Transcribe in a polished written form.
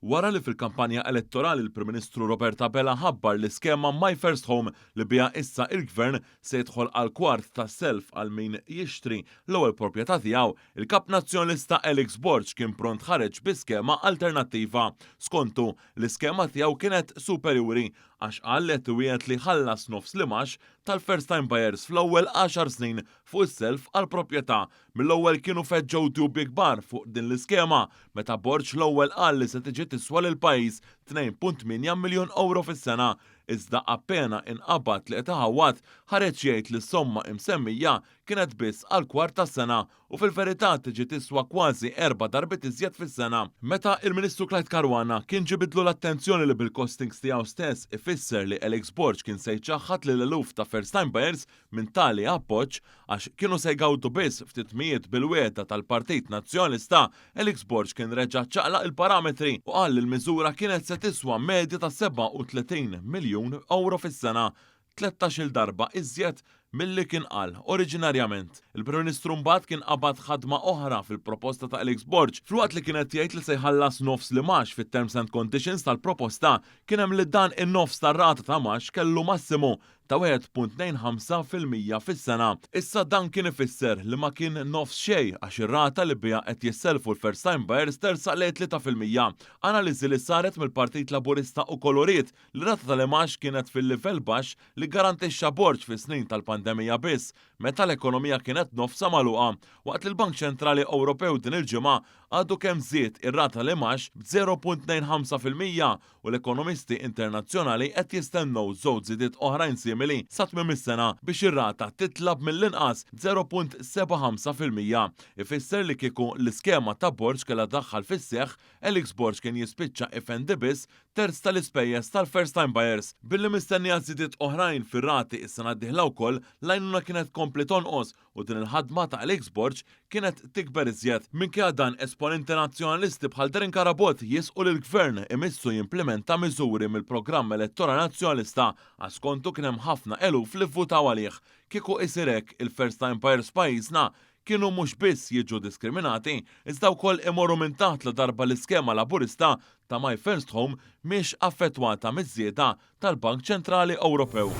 Wara li fil-kampanja elettorali l-Prim Ministru Robert Abela ħabbar l-iskema My First Home li biha issa il-Gvern se jidħol għal kwart ta' self għal min jixtri l-ewwel proprjetà tiegħu, il-Kap Nazzjonalista Alex Borg kien pront ħareġ bi skema alternattiva. Skontu, l-iskema tiegħu kienet superjuri għax qal li qed iwiegħed li jħallas nofs l-imgħax tal-first time buyers fl-ewwel għaxar snin fuq is-self għall-proprjetà. Mill-ewwel kienu feġġew dubji kbar fuq din l-iskema meta Borg l-ewwel qal li se tiġi tiswa lill-pajjiż 2.8 miljun ewro fis-sena. Iżda appena inqabad li qed iħawwad, ħareġ jgħid li s-somma imsemmija kienet biss għal kwart ta' sena u fil-verità tiġi tiswa kważi erba' darbiet iżjed fis-sena. Meta il-Ministru Clyde Caruana kien ġibidlu l-attenzjoni li bil-costings tiegħu stess ifisser li Alex Borg kien se jċaħħad lil eluf ta' first time buyers minn tali appoġġ għax kienu se jgawdu biss ftit mijiet bil-wegħda tal-Partit Nazzjonalista, Alex Borg kien reġa' ċaqlaq il-parametri u qal li l-miżura kienet se tiswa medja ta' 37 miljun ewro fis-sena, 13-il darba iżjed milli kien qal oriġinarjament. Il-Prim Ministru mbagħad kien qabad ħadma oħra fil-proposta ta' Alex Borg. Filwaqt li kien qed jgħid li se jħallas nofs l-imgħax fit-terms and conditions tal-proposta, kien hemm li dan in-nofs tar-rata ta' mgħax kellu massimu ta' 1.25% fis-sena. Issa dan kien ifisser li ma kien nofs xejn għax ir-rata li biha qed jissellfu l-first time buyers tersaq lejn 3%. Analiżi li saret mill-Partit Laburista ukoll uriet li r-rata tal-imgħax kienet fil-livell baxx li ggarantixxa Borg fis-snin tal-pandemija biss meta l-ekonomija kienet nofsha magħluqa, waqt li l-Bank Ċentrali Ewropew din il-ġimgħa għadu kemm żied ir-rata tal-imgħax b'0.25% u l-ekonomisti internazzjonali qed jistennew żewġ żidiet oħrajn simili sa tmiem is-sena biex ir-rata titla' b'mill-inqas 0.75%. Ifisser li kieku l-iskema ta' Borg kellha daħħal fis-seħħ, Alex Borg kien jispiċċa ifendi biss terz tal-ispejjeż tal-first time buyers. Billi mistennija żidiet oħrajn fir-rati s-sena d-dieħla wkoll, l-għajnuna kienet tkompli tonqos u din il-ħadma ta' Alex Borg kienet tikber iżjed. Minkejja dan, esponenti Nazzjonalisti bħal Darren Carabott jisqu li l-Gvern imissu jimplimenta miżuri mill-programm elettorali Nazzjonalista għax skontu kien hemm ħafna eluf li vvutaw għalih. Kieku isir hekk, il-first time buyers f'pajjiżna kienu mhux biss jiġu diskriminati, iżda wkoll imorru minn taħt ladarba l-iskema Laburista ta' My First Home mhix affettwata miż-żieda tal-Bank Ċentrali Ewropew.